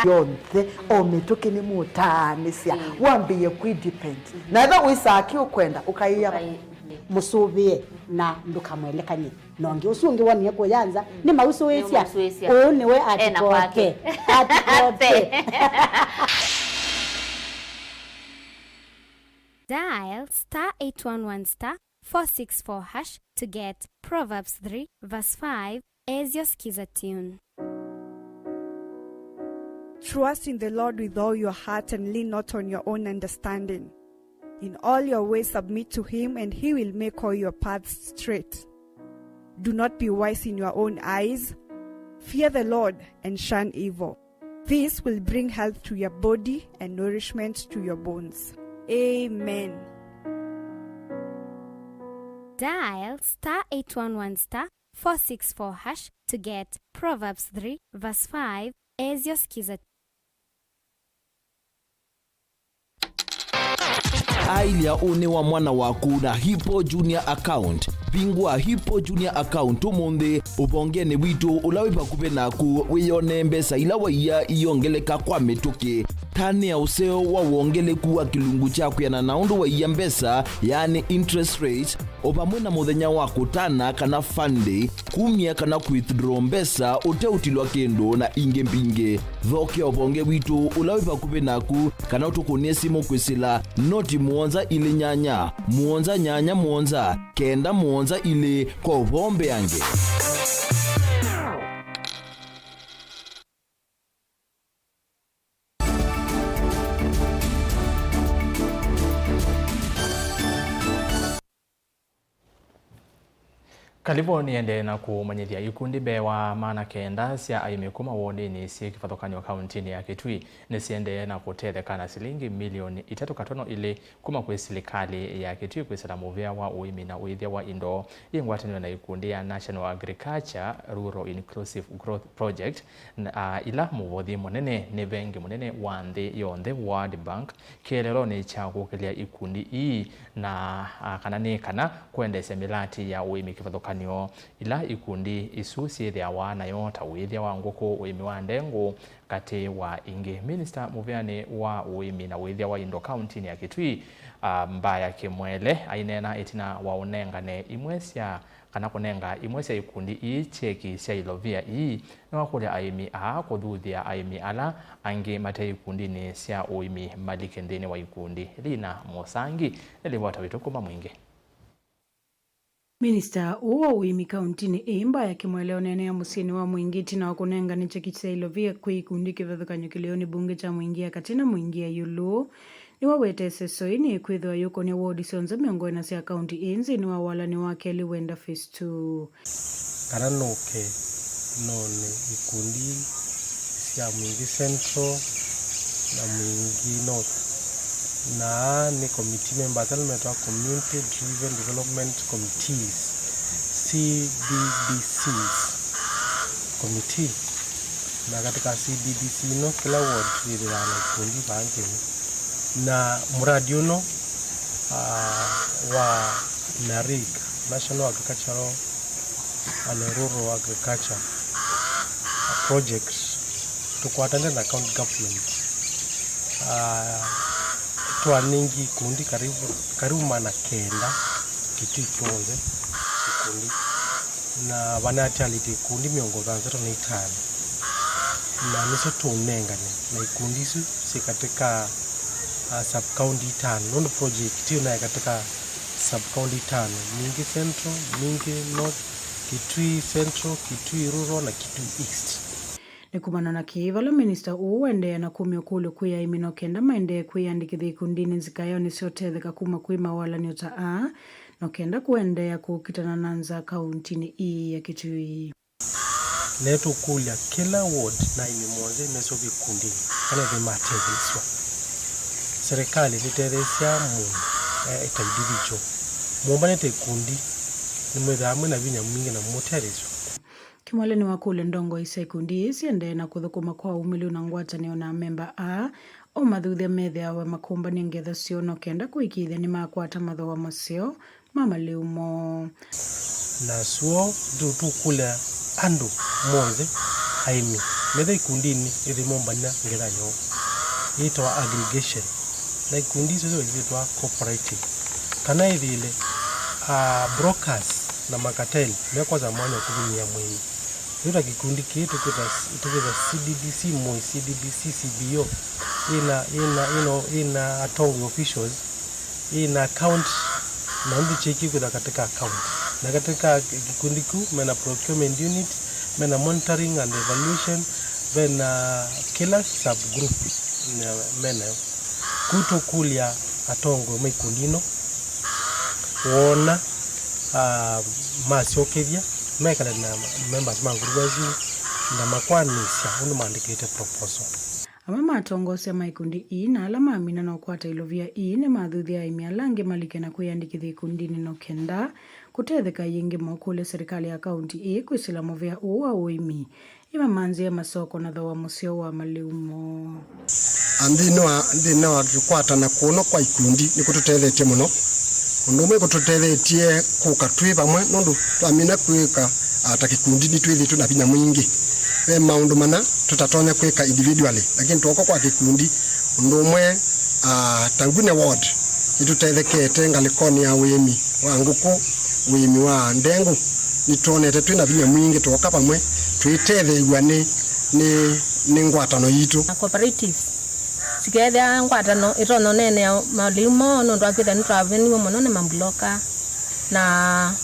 Yonthe, o mĩtũkĩ nĩmũtaanĩsya, ĩĩ, wambĩĩe kwĩ depend. Mhm. Na ethĩwa wĩsaa kĩ ũkwenda, ũkaĩa. Ũkaĩ-, ĩĩ, mũsũvĩe na ndũkamwelekany'e. Na ũngĩ ũsu ũngĩ wonie kũya nza, mm, nĩmausũĩsya. Nĩmausũĩsya. Ũũ nĩwe ena kwake. Atikote. Atikote. Dial star eight one one star four six four hash to get Proverbs three verse five as your Skiza tune. Trust in the Lord with all your heart and lean not on your own understanding. In all your ways submit to him, and he will make all your paths straight. Do not be wise in your own eyes. Fear the Lord and shun evil. This will bring health to your body and nourishment to your bones. Amen. Dial star eight one one star four six four hash to get Proverbs three verse five as your Skiza. Ailya ũnĩ wa mwana waku na Hippo Junior Account. Vingũa Hippo Junior Account ũmũnthĩ ũvongenĩ witũ ũla wĩ vakuvĩ naku, wĩyonee mbesa ila waia iyongeleka kwa mĩtũkĩ. Tanĩa ũseo wa wongeleku wa kĩlungu kya kwĩanana na ũndũ waia mbesa, yaani interest rate, o vamwe na mũthenya wa kũtana kana fund day, kumya kana kwithdraw mbesa ũteũtilwa kĩndũ, na ingĩ mbingĩ. Thokea ũvonge witũ ũla wĩ vakuvĩ naku, kana ũtũkũnĩe simũ kwĩsĩla noti mũonza ilĩ nyanya, mũonza nyanya mũonza, kenda mũonza ilĩ kwa ũvoo mbeange. Kalivũ nĩendee na kũmanyĩthya. Ikundi mbee wa maana kenda sya aĩmi kuma wodinĩ syĩ kĩvathũkany'o kauntinĩ ya Kitui nĩsiendee na kũtetheka na silingi milioni itatũ katono ilĩ kuma kwĩ silikalĩ ya Kitui kwĩsĩla mũvĩa wa ũĩmi na ũĩthya wa indo yĩ ngwatanĩo na ikundi ya National Agriculture Rural Inclusive Growth Project, na, a, ila mũvothi mũnene nĩ vengi mũnene wa nthĩ yonthe, World Bank, kĩeleelonĩ kya kũkĩlya ikundi ii, na, a, kana nĩ kana kũendeesya mĩlati ya ũĩmi kĩvathũkany'o ila ikundi isu syĩthĩawa nayo, ta ũĩthya wa ngũkũ, ũĩmi wa ndengũ, katĩ wa ingĩ. Minista mũvĩanĩ wa ũĩmi na ũĩthya wa indo kauntinĩ ya Kitui, a, Mbaya Kĩmwele, aineena ĩtina wa ũnengane imwe sya, kana kũnenga imwe sya ikundi ii kyeki sya ilovia ii, nĩwakũlya aĩmi aa kũthuthya aĩmi ala angĩ mate ikundinĩ sya ũĩmi malike nthĩnĩ wa ikundi. Lina Mũsangi nĩ livota witũ kuma Mwingĩ. Minista ũũ wa ũĩmi kauntinĩ ĩĩ, Mbaya Kĩmwele, ũneenea mũsyĩnĩ wa Mwingĩ ĩtina wa kũnengane kyeki sya ilovia kwĩ ikundi kĩvathũkany'o kĩlĩonĩ mbunge kya Mwingĩ ya katĩ na Mwingĩ ya ĩũlũ. Nĩwawetete ĩseso ĩĩ nĩkwĩthĩwa yũkonya wodi syonthe mĩongo ĩna sya kaunti ĩĩ nthĩnĩ wa walani wa kelĩ wenda phase two. Kana nũke none ikundi sya Mwingĩ Central na Mwingĩ North. Na aa nĩ committee members ala metawa Community Driven Development Committees, C D D Cs committee. Na katĩ ka C D D C ĩno, kĩla ward yĩthĩawa na ikundi vaa nthĩnĩ. Na mradi ũno, ah, wa NARIC, National Agricultural and Rural Agriculture Project, tũkwatanĩte na county government. Ah, twanengi ikundi karibu, karibu maana kenda Kitui kyonthe ikundi, na vanaatialĩte ikundi mĩongo thanthatũ na itano, na nĩsyo tũũnengane, na ikundi isu syĩ katĩ ka, ah, sub-county itano, nũndũ project ĩyo naĩ katĩ ka sub-county itano: Mwingĩ Central, Mwingĩ North, Kitui Central, Kitui Rural na Kitui East. Nĩ kumana na kĩĩ, vala minista ũũ ũendeea na kumya ũkũlyo kwĩ aĩmi no kenda maendee kwĩyandĩkĩthya ikundinĩ nzikaĩonĩ sya ũtetheka kuma kwĩ mawalanĩo ta aa, no kenda kũendeea kũkitana na nzaa kauntinĩ ĩĩ ya Kitui. Nĩtũkũlya kĩla ward na aĩmi monthe mesũvye ikundinĩ kana ethĩwe matetheesw'a. Serĩkalĩ nĩtetheesyaa mũndũ e, e ta individual. Mũmbanĩte ikundi, nĩmwĩthaa mwĩ na vinya mwingĩ na mũtetheesw'a. Kĩmwele nĩwakũlya ndongoi sya ikundi ii siendee na kũthũkũma kwa ũmĩlĩu na ngwatanĩo na amemba aa, ũmathuthya methĩawa makũmbany'a ngetho syoo no kenda kũĩkĩĩthya nĩmakwata mathooa maseo ma malĩu moo. Na syo tũ-, tũkũlya andũ monthe, aĩmi, metha ikundinĩ ĩthĩwe mombany'a ngetha yoo yĩtawa aggregation, na ikundi isu syĩtawa cooperative, kana ĩthĩle, ah, brokers na makartel mekwosa mwanya wa kũvinyĩa mwĩĩ. Yu ta kĩkundi kĩĩ tũkwĩta, tũkwĩta C D D C, Moi C D D C, C B O, ĩna, ĩna, ĩna, ĩna atongoi officials, ĩna account, Na ũndũ kyĩkĩkwĩthwa katika account. Na katika kikundi kĩu, mena procurement unit, mena monitoring and evaluation, mena kĩla subgroup na menayo. Kũu tũkũlya atongoi ma ikundi ino, wona, ah, masyokethya, mekale na members ma group asu na makwanĩsya ũndũ maandĩkĩte proposal. Amwe ma atongoesya ma ikundi ii na ala mamina na ũkwata ilovia ii nĩmathuthya aĩmi ala angĩ malike na kwĩyandĩkĩthya ikundinĩ no kenda kũtetheka. Ĩngĩ maũkũlya serikali ya kaunti ii kwĩsĩla mũvea ũũ wa ũĩmi, ĩmamanzĩe masoko na thooa mũseo wa malĩu moo. A, nthĩnĩ wa, nthĩnĩ wa kũkwatana kũno kwa ikundi nĩkũtũtethetye mũno. Ũndũ ũmwe kũtũtethetye kũka twĩ vamwe, nũndũ twamina kwĩka, a, ta kĩkundi nĩtwĩthĩtwe na vinya mwingĩ. Ve maũndũ mana tũtatonya kwĩka individually, lakini twoka kwa kĩkundi, ũndũ ũmwe, a, ta Ngune Ward nĩtũtethekete ngalĩkonĩ ya ũĩmi wa ngũkũ, ũĩmi wa ndengũ. Nĩtwonete twĩ na vinya mwingĩ twoka vamwe twĩtetheew'a nĩ, nĩ, nĩ ngwatano yitũ. Na cooperatives sikeethĩa ngwatano ĩtonya ũneenea malĩu moo nũndũ wa kwĩthĩa nĩtwaveniwe mũno nĩ mambloka. Na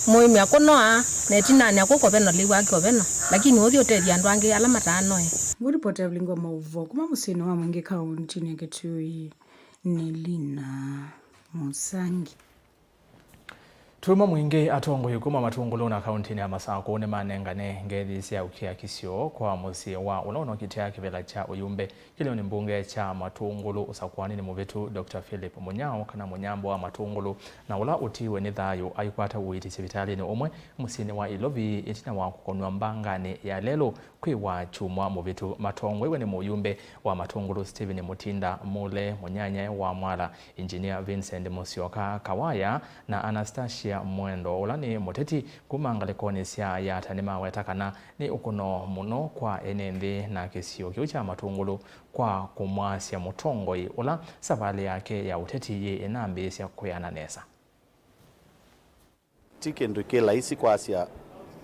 mũĩmi akũnoa, na ĩtinanĩ akũkove na lĩu wake ovena, lakini ũthi ũtethya andũ angĩ ala mataanoe. Ngũripota ya Vilingi wa Maũvoo kuma mũsyĩnĩ wa Mwingĩ kauntinĩ ya Kitui nĩ Lina Mũsangi. Tuma Mwingĩ, atongoi kuma Matungulu na kauntinĩ ya Masakũ nĩmanengane ngethi sya ũkiakisyo kwa mũsyĩ wa ũla ũnokitĩa kĩvĩla kya ũyumbe kĩlĩonĩ mbunge kya Matungulu ũsakũanĩnĩ mũvĩtu, Doctor Philip Mũnyao, kana Mũnyambo wa Matungulu, na ũla ũtiiwe nĩ thayũ aikwata ũiiti sivitalĩnĩ ũmwe mũsyĩnĩ wa Ilovi ĩtina wa kũkonw'a mbanganĩ ya lelũ kwĩwa kyumwa mũvĩtu. Matongoew'e nĩ mũyumbe wa Matungulu Stephen Mutinda Mule, mũnyanyae wa Mwala Engineer Vincent Musyoka Kawaya, na Anastasia Mwendo, ũla nĩ mũteti kuma ngalĩkonĩ sya Yatta, nĩmaweta kana nĩ ũkũno mũno kwa ene nthĩ na kĩsio kĩu kya Matungulu kwa kũmwasya mũtongoi ũla savalĩ yake ya ũteti yĩ ĩnambĩĩsya kwĩana nesa. Ti kĩndũ kĩ laisi kwasya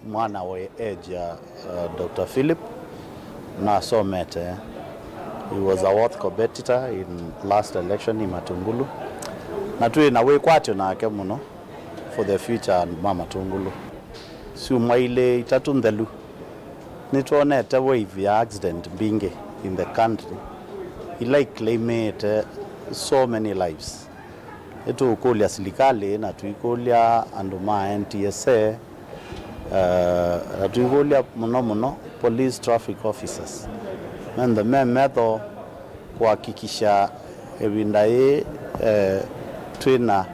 mwana wĩ age ya, uh, Doctor Philip nasomete. He was a worthy competitor in last election in Matungulu. Na twĩ na wĩkwatyo nake mũno for the future and ma Matungulu. Syumwa ilĩ itatũ nthelu, nĩtwonete wave ya accident mbingĩ in the country. Ila iclaimĩte so many lives. Nĩtũũkũlya silikalĩ na tũikũlya andũ ma N T S A, eh, na tũikũlya mũno mũno police traffic officers menthe me metho kũhakikisha ĩvinda yĩĩ, eh, twĩ na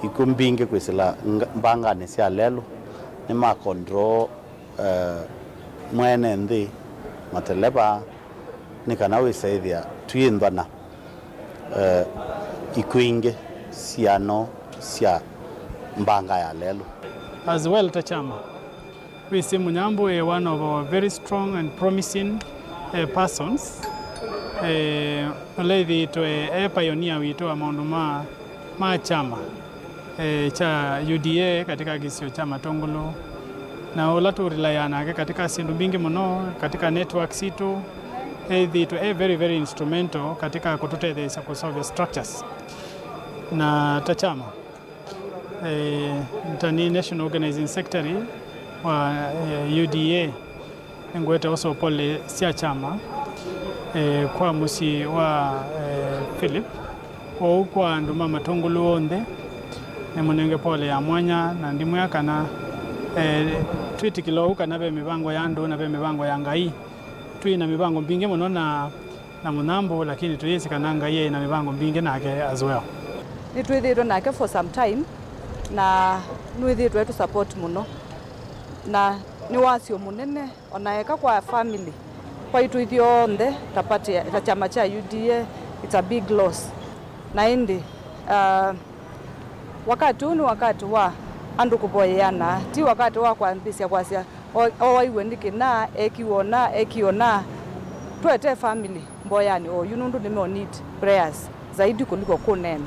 ikw'ũ mbingĩ kwĩsĩla nga-, mbanganĩ sya lelũ nĩma control, eh, mwene nthĩ, mateleva, nĩ kana wĩsa ĩthĩa twĩĩnthwa na eh, ikw'ũ ingĩ siano sya mbanga ya lelũ. As well ta kyama, wĩsĩ Mũnyambũ e one of our very strong and promising, eh, persons, eh, ũla ĩthĩĩtwe e pioneer witũ wa maũndũ ma, ma kyama, eh, kya U D A katika kĩsio kya Matungulu, na ũla tũrelayaa nake katika syĩndũ mbingĩ mũno katika network sitũ, ethĩĩtwe e very, very instrumental katika kũtũtetheesya kũseũvya structures. Na ta kyama, eh, ta nĩ National Organizing Secretary wa, eh, U D A, nĩngũete ũsopole sya kyama, eh, kwa mũsyĩ wa, eh, Philip. Kwoou kwa andũ ma Matungulu onthe, nĩmũnenge pole ya mwanya, na ndimwĩa kana, eh, twĩtĩkĩla ũu kana ve mĩvango ya andũ na ve mĩvango ya Ngai. Twĩ na mĩvango mbingĩ mũno na, na Mũnyambũ, lakini tũyĩsĩ kana Ngai e na mĩvango mbingĩ nake as well. Nĩtwĩthĩĩtwe nake for some time, na nĩwĩthĩĩtwe e tũ support mũno, na nĩ wasyo mũnene. Ona eka kwa family, kwaitũ ithyonthe ta party, ta kyama kya U D A, it's a big loss. Na ĩndĩ, ah, wakati ũũ nĩ wakati wa andũ kũvoyeana, ti wakati wa kwambĩĩsya kwasya, "O, o waiwe nĩ kĩna, ekiwe ũna, ekiwe ũna." Tũetee family mboyanĩ oyu nũndũ nĩme need prayers zaidi kuliko kũneena.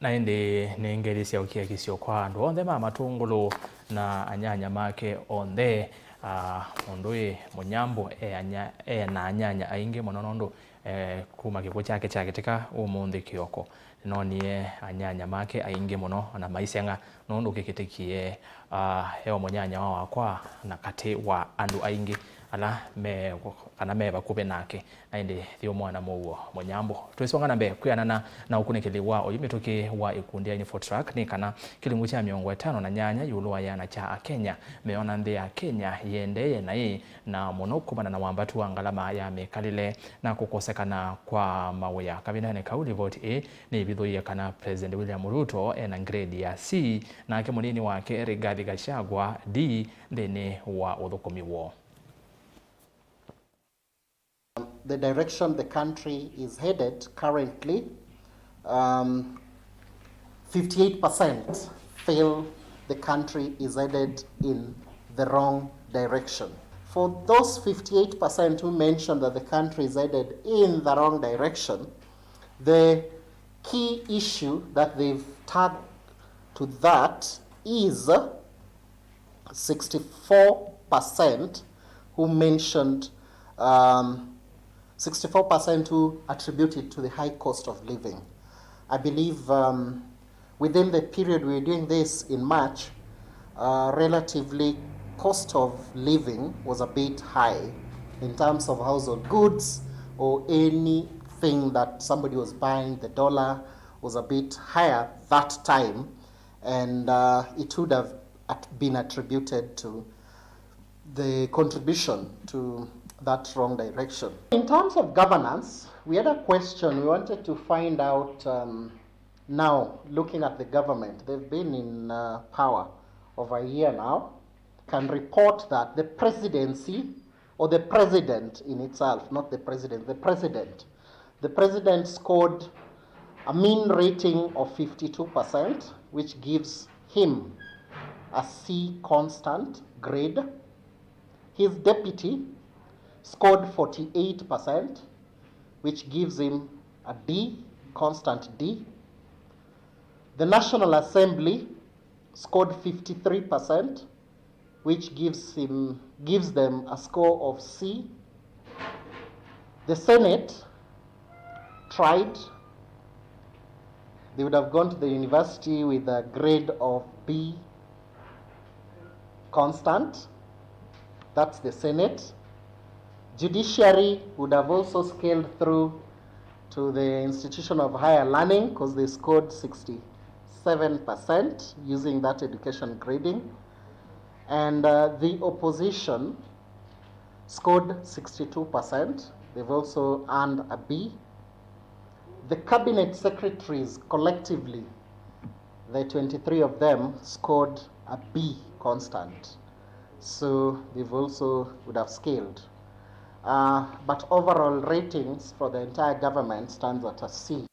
Na ĩndĩ nĩ ngethi sya ũkiakisyo kwa andũ onthe ma Matungulu na anyanya make onthe. Ah, mũndũ wĩ mũnyambũ e anya-, e na anyanya aingĩ mũno nũndũ, eh, kuma kĩkw'ũ kyake kyakĩtĩka ũmũnthĩ kĩoko, nĩnoonie anyanya make aingĩ mũno na maiseng'a nũndũ kĩkĩtĩkie, ah, e o mũnyanya wa wakwa na katĩ wa andũ aingĩ ala me, kana me vakuvĩ nake. Na ĩndĩ thiũmũa na mũuo mũnyambũ. Twĩsonga na mbee kwĩanana na ũkunĩkĩli wa oyu mĩtũkĩ wa ĩkundi ya Infotrak nĩ kana kĩlungu kya mĩongo ĩtano na nyanya ĩũlũ wa ĩana kya Akenya meona nthĩ ya Kenya yĩendee naĩ na mũno kumana na wambatu wa ngalama ya mĩkalĩle na kũkosekana kwa mawĩa. Kavindanĩ kau, livoti ĩĩ nĩĩvithũie kana President William Ruto ena grade ya C, nake mũnini wake Rigathi Gachagua D nthĩnĩ wa ũthũkũmi woo. The direction the country is headed currently, um, fifty-eight percent feel the country is headed in the wrong direction. For those fifty-eight percent who mentioned that the country is headed in the wrong direction, the key issue that they've tagged to that is sixty-four percent who mentioned, um, sixty-four percent who attribute it to the high cost of living. I believe, um, within the period we were doing this in March, uh, relatively cost of living was a bit high in terms of household goods or anything that somebody was buying. The dollar was a bit higher that time, and, uh, it would have at-, been attributed to the contribution to that wrong direction. In terms of governance, we had a question. We wanted to find out, um, now, looking at the government, they've been in, uh, power over a year now, can report that the presidency, or the president in itself, not the president, the president, the president scored a mean rating of fifty-two percent, which gives him a C constant grade. His deputy scored forty-eight percent, which gives him a D, constant D. The National Assembly scored fifty-three percent, which gives him, gives them a score of C. The Senate tried. They would have gone to the university with a grade of B constant. That's the Senate. Judiciary would have also scaled through to the institution of higher learning 'cause they scored sixty-seven percent using that education grading. And, uh, the opposition scored sixty-two percent. They've also earned a B. The cabinet secretaries collectively, the twenty-three of them, scored a B constant. So they've also would have scaled. Uh, but overall ratings for the entire government stands at a C.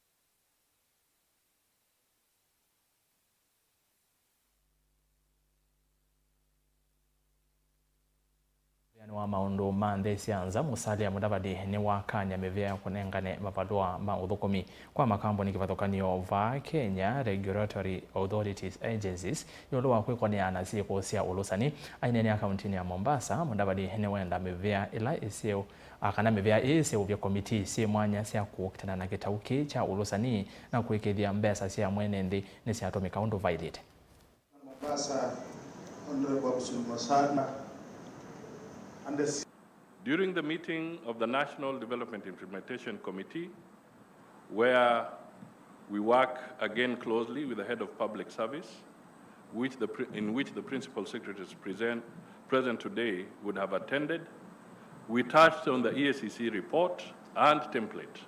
Mũvĩanĩ wa maũndũ ma nthĩ sya nza, Musalia Mudavadi nĩwakany'a mĩvĩa ya kũnengane mavalũa ma ũthũkũmi kwa makambuni kĩvathũkany'o vaa Kenya, Regulatory Authorities Agencies, ĩũlũ wa kwĩkonea na syĩko sya ũlũsani. Aineenea kauntinĩ ya Mombasa, Mudavadi nĩwenda mĩvĩa ĩla ĩseũ, a, kana mĩvĩa ĩĩ ĩseũvye komitii syĩ mwanya sya kũkitana na kĩtau kĩĩ kya ũlũsani na kũĩkĩĩthya mbesa sya mwene nthĩ nĩsyatũmĩka ũndũ vaĩlĩte. Mombasa, Honorable Abdul Masana, and the During the meeting of the National Development Implementation Committee, where we work again closely with the head of public service, which the, in which the principal secretaries present, present today would have attended, we touched on the E A C C report and template,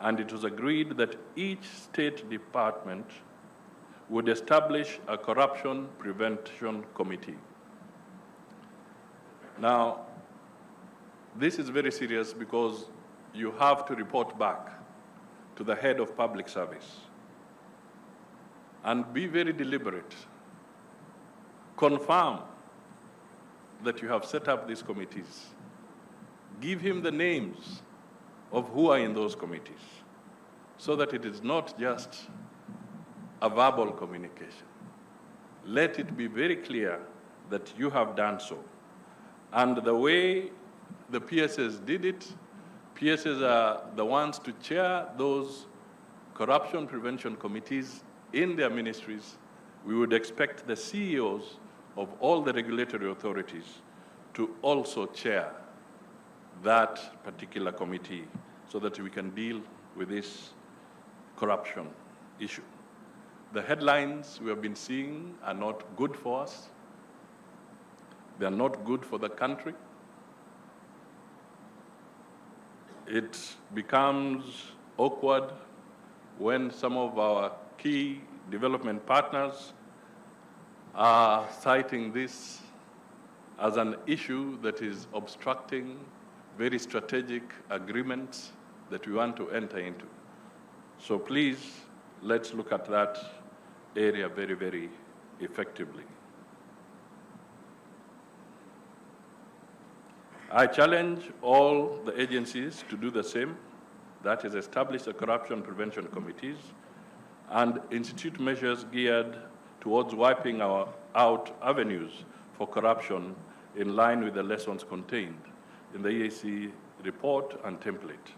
and it was agreed that each state department would establish a corruption prevention committee. Now, this is very serious because you have to report back to the head of public service and be very deliberate. Confirm that you have set up these committees. Give him the names of who are in those committees so that it is not just a verbal communication. Let it be very clear that you have done so. And the way the P S As did it, P S As are the ones to chair those corruption prevention committees in their ministries. We would expect the C E Os of all the regulatory authorities to also chair that particular committee so that we can deal with this corruption issue. The headlines we have been seeing are not good for us. They are not good for the country. It becomes awkward when some of our key development partners are citing this as an issue that is obstructing very strategic agreements that we want to enter into. So please, let's look at that area very, very effectively. I challenge all the agencies to do the same, that is, establish the corruption prevention committees and institute measures geared towards wiping our, out avenues for corruption in line with the lessons contained in the E A C report and template.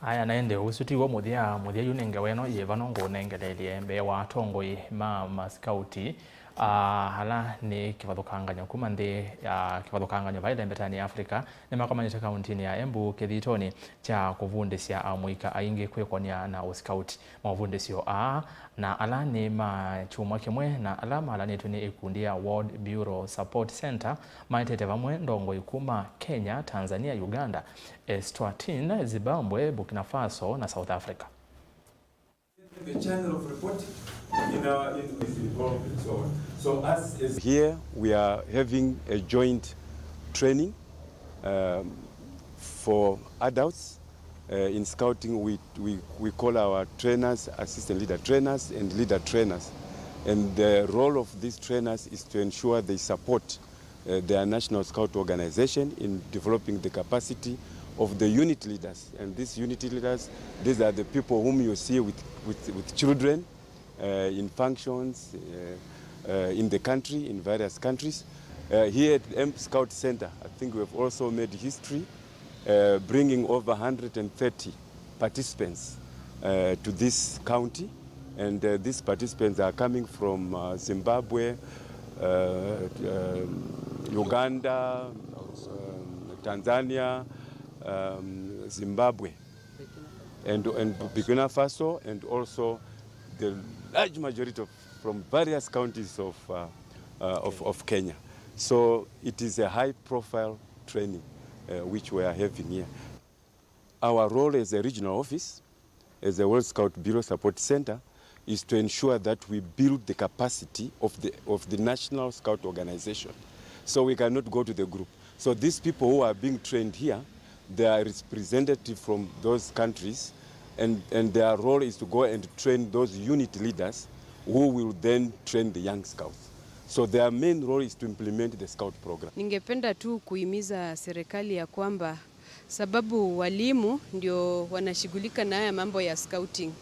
Aya, na ĩndĩ ũsu tiw'o mũthya. Mũthya yu nĩ ngewa ĩno yĩva no ngũnengeleelye mbee wa atongoi ma masikauti, ah, ala nĩ kĩvathũkangany'o kuma nthĩ ya kĩvathũkangany'o vai lembetanĩ ya Africa, nĩmakomanĩte kauntinĩ ya Embu kĩthitonĩ kya kũvundĩsya amũika aingĩ kwĩkonia na ũsikauti. Maũvundĩsyo aa na ala nĩ ma kyumwa kĩmwe, na ala malanĩtw'e nĩ ĩkundi ya World Bureau Support Center maetete vamwe ndongoi kuma Kenya, Tanzania, Uganda, Eswatini, Zimbabwe, Burkina Faso na South Africa. The channel of reporting in our, in, is involved and so on. So as, as here we are having a joint training, um, for adults. Uh, in scouting, we, we, we call our trainers assistant leader trainers and leader trainers. And the role of these trainers is to ensure they support, uh, their National Scout organization in developing the capacity of the unit leaders. And these unit leaders, these are the people whom you see with, with, with children, uh, in functions, uh, uh, in the country, in various countries. Uh, here at Embu Scout Center, I think we have also made history, uh, bringing over hundred and thirty participants, uh, to this county. And, uh, these participants are coming from, uh, Zimbabwe, uh, um, Uganda, um, Tanzania, um, Zimbabwe, and, and Burkina Faso, and also the large majority of, from various counties of, uh, uh, of, of Kenya. So it is a high-profile training, uh, which we are having here. Our role as a regional office, as a World Scout Bureau Support Center, is to ensure that we build the capacity of the, of the National Scout Organization. So we cannot go to the group. So these people who are being trained here, they are representative from those countries, and, and their role is to go and train those unit leaders who will then train the young scouts. So their main role is to implement the scout program. Ningependa tu kuhimiza serikali ya kwamba, sababu walimu ndio wanashughulika na haya mambo ya scouting.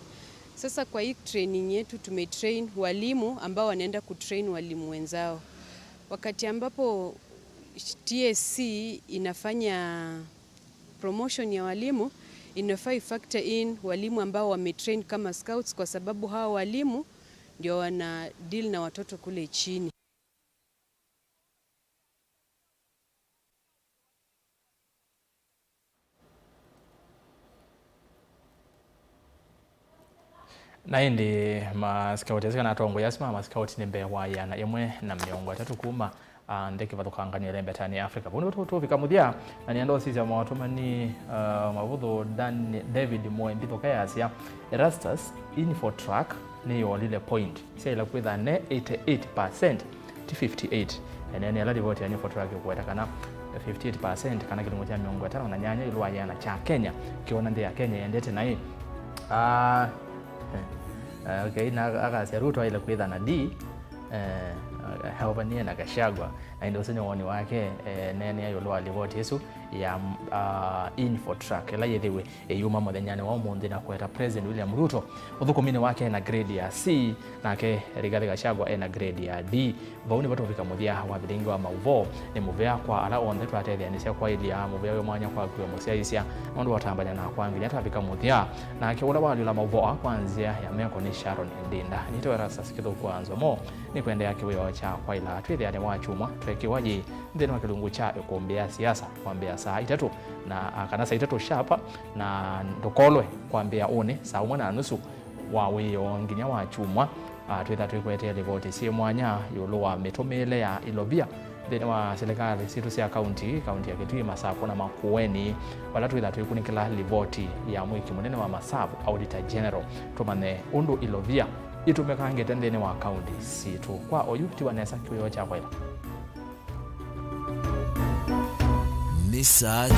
Sasa kwa hii training yetu tumetrain walimu ambao wanaenda kutrain walimu wenzao. Wakati ambapo T S C inafanya promotion ya walimu, inafaa ifactor in walimu ambao wametrain kama scouts, kwa sababu hawa walimu ndio wana deal na watoto kule chini. Na ĩndĩ masikauti asu kana atongoi asu ma masikauti nĩ mbee wa ĩana ĩmwe na mĩongo ĩtatũ kuma, ah, nthĩ kĩvathũkanganyo ĩlembetanĩ ya Africa. Vau nĩvo tũ-, tũvika mũthya, na nĩenda ũsisya motũmani, ah, mavũthũ. Dan-, David Mwe Mbithũka yasya, Erastus, Infotrack nĩyolile point syaĩla kwĩtha ne eighty eight percent, ti fifty eight. Eneenea ala livoti ya Infotrack ĩkũweta kana fifty eight percent, kana kĩlungu kya mĩongo ĩtano na nyanya ĩũlũ wa ĩana kya Kenya kĩona nthĩ ya Kenya yendete naĩ. Ah, eh, okay, na akasya Ruto aĩle kwĩtha na D, eh, aũvanie na Gachagua. Na ĩndĩ ũsu nĩ woni wake, eh, eneenea ĩũlũ wa livoti ĩsu. ya, ah, Infotrack, ĩla yĩthĩwe ĩyuma mũthenyanĩ wa ũmũnthĩ na kũeta President William Ruto ũthũkũminĩ wake ena grade ya C, nake Rigathi Gachagua ena grade ya D. Vau nĩvo tũvika mũthya wa vilingi wa maũvoo. Nĩ mũvea kwa ala onthe twatetheanĩsya kwaĩlya mũvea wĩ mwanya kwa kwĩ mũsyaĩĩsya nũndũ wa ũtambany'a nakwa nginya twavika mũthya. Nake ũla walyũla maũvoo aa kwa nzĩa ya meko nĩ Sharon Ndinda. Nĩtawa Erastus Kĩthũku wa Nzomo. Nĩkũendeea kĩwĩoo kya kwaĩla twĩthĩane wa kyumwa tweekĩwa yĩ nthĩnĩ wa kĩlungu kya ĩkũmbĩ ya siasa kwambĩa saa itatũ na, a, kana saa itatũ sharp, na ndũkolwe kwambĩa ũnĩ saa ũmwe na nusu wa wĩoo nginya wa kyumwa, a, twĩtha twĩkwetea livoti syĩ mwanya ĩũlũ wa mĩtũmĩĩle ya ilovia nthĩnĩ wa silikalĩ sitũ sya kaunti, kaunti ya Kitui, Masakũ na Makueni, vala twĩtha twĩkunĩkĩla livoti ya mwĩki mũnene wa masavu, Auditor General, tũmanye ũndũ ilovia itũmĩkangĩte nthĩnĩ wa kaunti sitũ. Kwa oyu tiwa nesa kĩwĩoo kya kwaĩla. Nĩ saa